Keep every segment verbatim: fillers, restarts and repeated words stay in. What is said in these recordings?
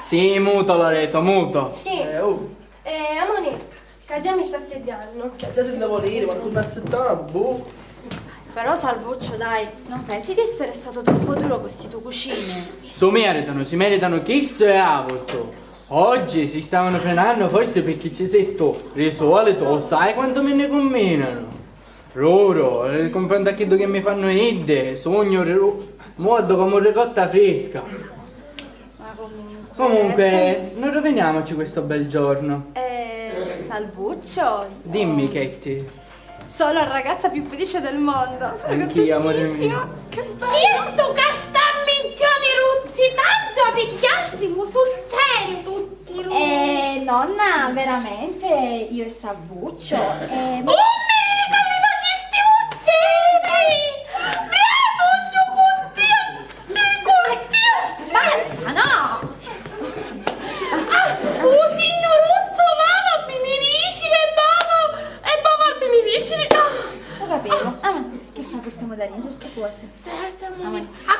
Sì, muto, Loreto, muto. Sì. Eh, oh. Eh, amore, ca già mi sta assediannu. Cioè, già si ne vuole iri, ma tu mi assettare, boh. Però, Salvuccio, dai, non pensi di essere stato troppo duro con sti tuoi cucini? Si meritano, si meritano chistu e avutu. Oggi si stavano frenando, forse perché ci sei tu. Risuoli tu, sai quanto mi ne combinano. Ruru, nel confronto a chiddu che mi fanno iddi, sugnu ru-, muoddu come ricotta fresca. Ma comunque. Comunque, non roviniamoci questo bel giorno. Eh, Salvuccio? Dimmi, Katie. Sono la ragazza più felice del mondo. Sono contentissima. Anch'io, amore mio. Che bello. Certo ca sta minzioni ruzzi, tanto picchiasti sul serio tutti. Eh, nonna, veramente, io e Salvuccio, eh, mi... Oh, Mary, ca mi facisti uzziri! Ra sugnu cuntenti, cuntenti! Basta, no! Ah, u signuruzzu va a biniriciri e va a, e va a biniriciri! Ah. Ho capito. Ah, ma che fa, portiamo da ringiare sta cosa? Sì, sì, sì.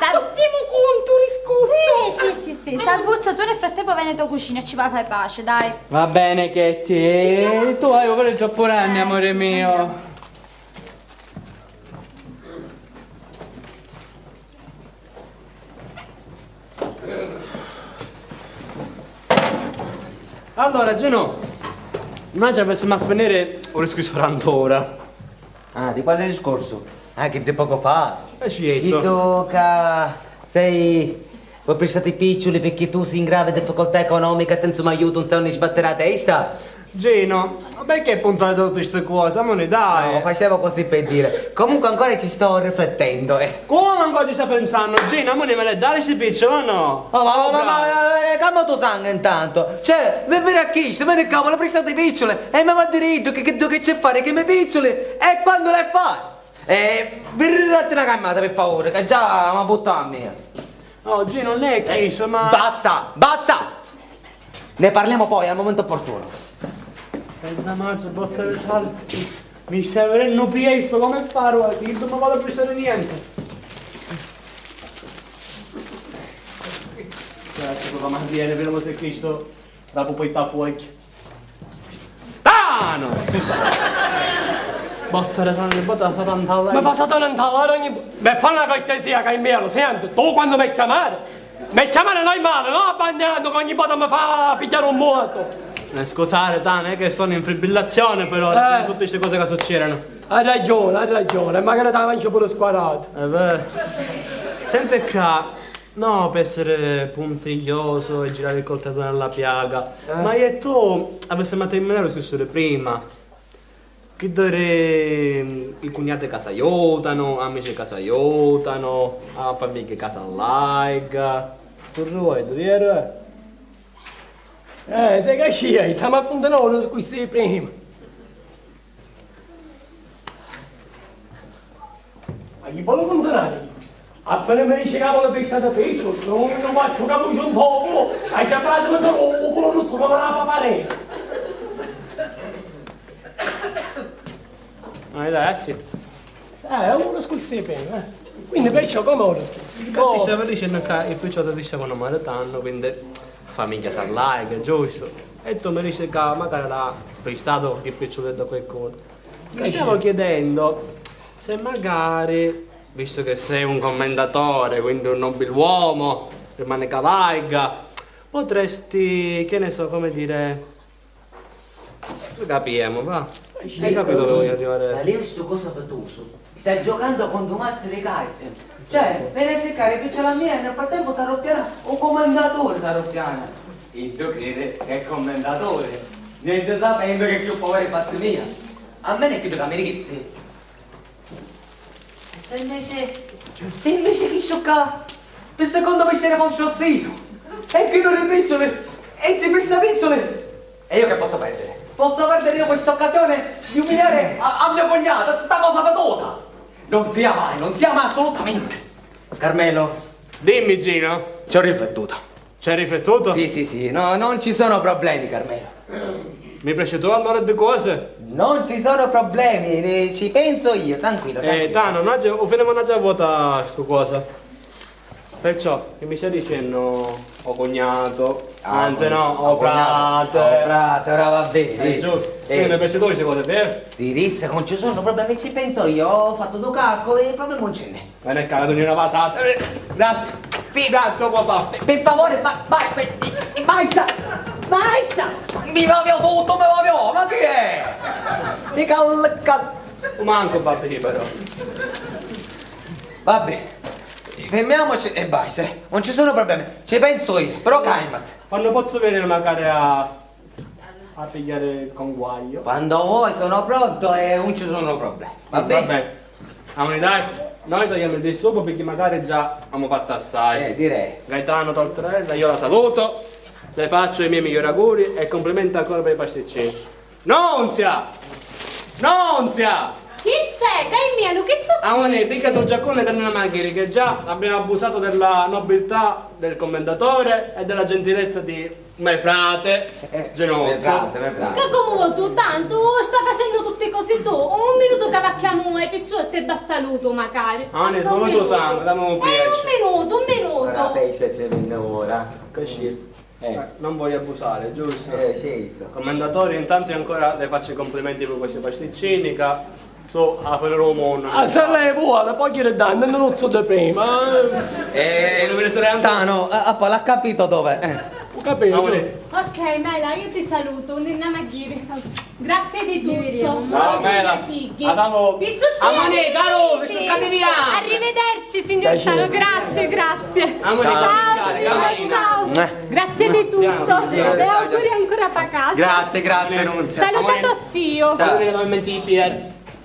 Accussì mu cuntu u discursu. Sì, sì, sì, sì. Salvuccio, tu nel frattempo vai nel tuo cucina e ci vai a fare pace, dai. Va bene, Katie, tu hai pure troppo ranni, amore mio. Allora, Gino, noi ci avessimo a finire u discursu d'antora. Ah, di quale discorso? Ah, che di poco fa? Eh, certo. Dico che sei, vuoi prestare i piccioli perché tu sei in grave difficoltà economica, senza un aiuto, non sai dove sbattere la testa? Gino, ma perché puntare tutte queste cose? Amore, dai. No, facevo così per dire. Comunque ancora ci sto riflettendo, eh. Come ancora ci stai pensando? Gino, amore, me le dai sti piccioli o no? Oh, ma, ma, ma, ma, eh, calma tu sangue intanto. Cioè, ve-, vedi a chi, vedi che vuole prestare i piccioli e mi va a dire iddu che, che, che c'è fare che mi piccioli e quando l'hai fare? Eh, vi ridate una calmata, per favore, che già mi butta a me. No, Gino, non è chisto, ma... Basta, basta! Ne parliamo poi, al momento opportuno. E da mazzo, botta di sale. Mi stai venendo piesto, come farò? Io non mi vado a pensare niente. Grazie, papà, ma vieni, vediamo se questo la può portare fuori. Tano! Botta di sangue, botta, fa tanta. Ma fa Satana intalare ogni... Mi fa una cortesia, Carmelo, senti, tu quando mi chiamare, mi chiamare noi male, no abbandonando che ogni volta mi fa pigliare un muoto. Eh, scusate, Tano, è che sono in fibrillazione però, eh, di tutte queste cose che succedono. Hai ragione, hai ragione, magari ti mangi pure squarato. Eh, beh. Senti qua, no, per essere puntiglioso e girare il coltello nella piaga, eh, ma io e tu avessimo a terminare il discorso di prima. Chi dore, mm, i cugnati ca s'aiutano, amici ca s'aiutano, a famigghia ca s'allarga. Purru voi, vero? Eh, sai che c'è? Stiamo appunto noi, non scusi prima. Ma chi vuole cuntinari? Appena mi dici ca voli pistati picciuli, non, non faccio capuccia un popolo, hai già parlato con u, u culo russu come la paparella. Ma dai, assittiti. Eh, è uno scusi prima, eh. Quindi perciò come uno scusi? Infatti stavo dicendo che il picciotto ti sta quando male tanno, quindi famigghia s'allarga, giusto? E tu mi dici che magari l'ha prestato qualche picciuleddu a qualcuno. Mi stavo chiedendo se magari, visto che sei un commendatore, quindi un nobiluomo, rimane cavalga, potresti, che ne so, come dire, tu capiamo, va. Hai capito dove voglio arrivare? Ma lei sto cosa fatuso. Sta giocando con due mazzi di carte. Cioè, viene a cercare più c'è la mia e nel frattempo s'arruppiana, un commendatore s'arruppiana. Iddu crede che è commendatore, niente sapendo che è più povero i fatti mia. A me ne credo che mi dissi. E se invece, se invece chi ccà, per secondo piacere fosse zio, e chi non è piccolo, e ci pensa piccolo, e io che posso perdere? Posso perdere io questa occasione di umiliare a, a mio cognato, sta cosa fatosa? Non sia mai, non sia mai assolutamente. Carmelo. Dimmi, Gino. Ci ho riflettuto. Ci hai riflettuto? Sì, sì, sì, no, non ci sono problemi, Carmelo. Mi piaci tu allora di cose? Non ci sono problemi, ne, ci penso io, tranquillo, tranquillo. Eh, Tano, non c'è, o finiamo un'altra volta stu cosa. So Perciò, chi mi stai dicennu, o cugnato? Ah, anzi, no, o frate. O frate, ora va bene. Eh, giusto. Eh. Quindi, per tu ci vuole bene? Ti disse che non ci sono problemi, ci penso io, ho fatto due calcoli, problemi non ce n'è. Non è caro, non è una vasata. Eh, grazie. Sì, grazie, papà. Per favore, ba- ba- ba- basta! Basta! Mi va via tutto, mi va via, ma chi è? Mica l- ca- Manco va bene, però. Vabbè, fermiamoci e basta. Non ci sono problemi. Ci penso io, però calmati. Quando posso venire magari a, a pigliare il conguaglio? Quando vuoi, sono pronto e non ci sono problemi. Va bene? Va bene. Amore, dai, noi togliamo il disturbo perché magari già abbiamo fatto assai. Eh, direi. Gaetano Tortorella, io la saluto, le faccio i miei migliori auguri e complimenti ancora per i pasticcini. Nunzia! Nunzia! Chi c'è? Dai, Mielu, che succede? Amore, picca tu giaccone e danna una maghiri che già abbiamo abusato della nobiltà del commendatore e della gentilezza di me frate, eh, Genozzo. Me frate, me frate. Che comu vuoi tu, tantu sta facendo tutti così tu. Un minuto che va chiamo e picciù e te basta luto, magari. Ah, ne smuovi tu sangue, dammi un pesce. Eh, un minuto, un minuto. Ora pesce ci venne ora. Così. Eh. Eh, non voglio abusare, giusto? Eh, certo. Commendatore, intanto io ancora le faccio i complimenti per questi pasticcini, che so, a fine del mondo. Ah, se lei vuole, poi chiede danno, non so di prima. Eh, Tano, ah, ah, poi l'ha capito dove? Eh. Ho capito. Ok, Mela, io ti saluto, non è una maghiri, saluto. Grazie di tutto. Ciao, Mela. Fighi. Picciucci, amore, caro, arrivederci. Arrivederci, signor Tano, grazie, grazie. Amore, ciao, ciao, ciao. Grazie di tutto. E auguri ancora pa casa. Grazie, grazie, Nunzia. Salutate zio. Ciao.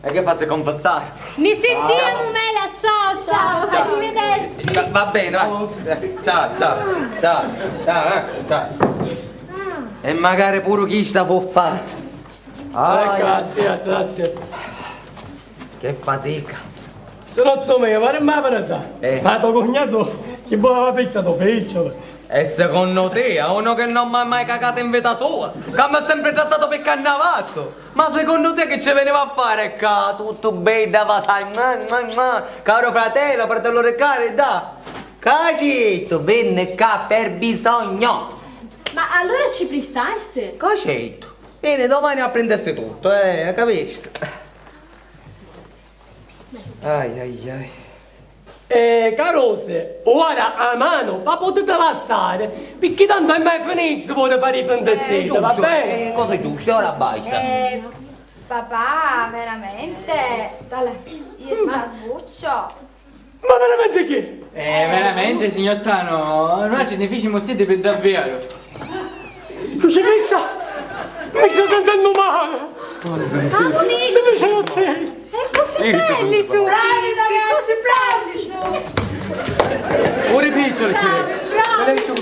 E che fa, se confessare? Ni sentiamo, Mela, ciao, ciao, arrivederci. Va bene, va. Ciao, ciao, ciao, ciao, eh, ciao. E magari pure chi sta può fare. Ah, grazie, grazie. Che fatica. Genozzo mio, ma non mi la verità. Eh. Ma tuo cugnato chi voleva pizza tuo figlio? E secondo te, a uno che non mi ha mai cagato in vita sua, che mi ha sempre trattato per cannavazzo, ma secondo te che ci veniva a fare qua? Tutto bello, va, sai, mua, mua, mua. Caro fratello, fratello di carità, cacetto, venne qua per bisogno. Ma allora ci prestasti? Cacetto, vieni domani a prendersi tutto, eh, capisci? Ai, ai, ai. Eh, carose, ora a mano la potete lassare, perché tanto è mai finito, si vuole fare i fantezzi, va bene? Eh, cosa giusto, ora basta. Eh, papà, veramente? Io salvuccio. Ma veramente chi? Eh, veramente, signor Tano, noi ce ne facciamo zitti per davvero. Crocifisso! Mi sto sentendo male! Paoli! Si dice non sei! E così belli su! Bravi ragazzi, bravi! Pure i piccoli ci vede! Bravi! Sono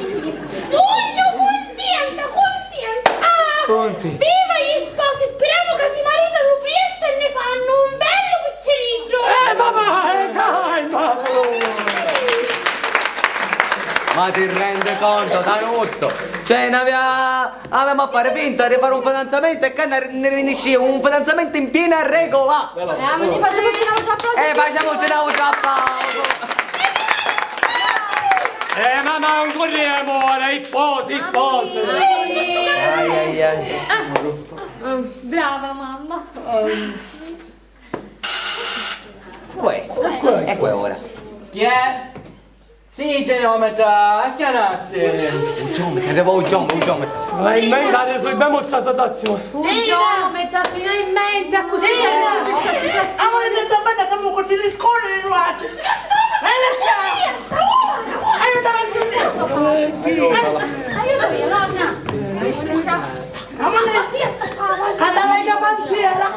contenta, contenta! Ah! Pronti? Viva gli sposi! Speriamo che si maritano presto e ne fanno un bello picciriddu! Eh, mamma, eh, calma! Ma ti rendi conto, Tanuzzo? Cioè, ne aveva, avevamo a fare finta di fare un fidanzamento e che ne, ne rinesce un fidanzamento in piena regola! Eh, ma ne facciamoci una voce applauso. Eh, facciamoci una voce applauso! Eh, mamma, non corriamo ora, i sposi, i sposi! Ai, ai, ai. Ah, brava mamma. Uè, ecco ora. Chi è? Sì, geometra, acchianassi. Geometra, arriva un geometra, un geometra. Ma in mente adesso abbiamo questa situazione. Un geometra, finalmente, a così subito questa situazione. Amore, ti sta bene comunque, si riscorre le nuace. Aiuto, aiuto, nonna. Amore, cata la mia panziera.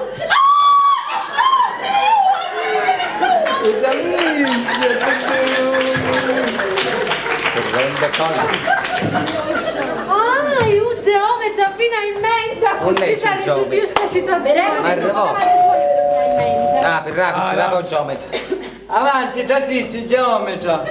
Ah, un geometra finalmente ha così risolto questa situazione. Vedremo se tu la risolvi finalmente. Rapi, rapi, ci rapi un geometra. Avanti, trasissi, geometra.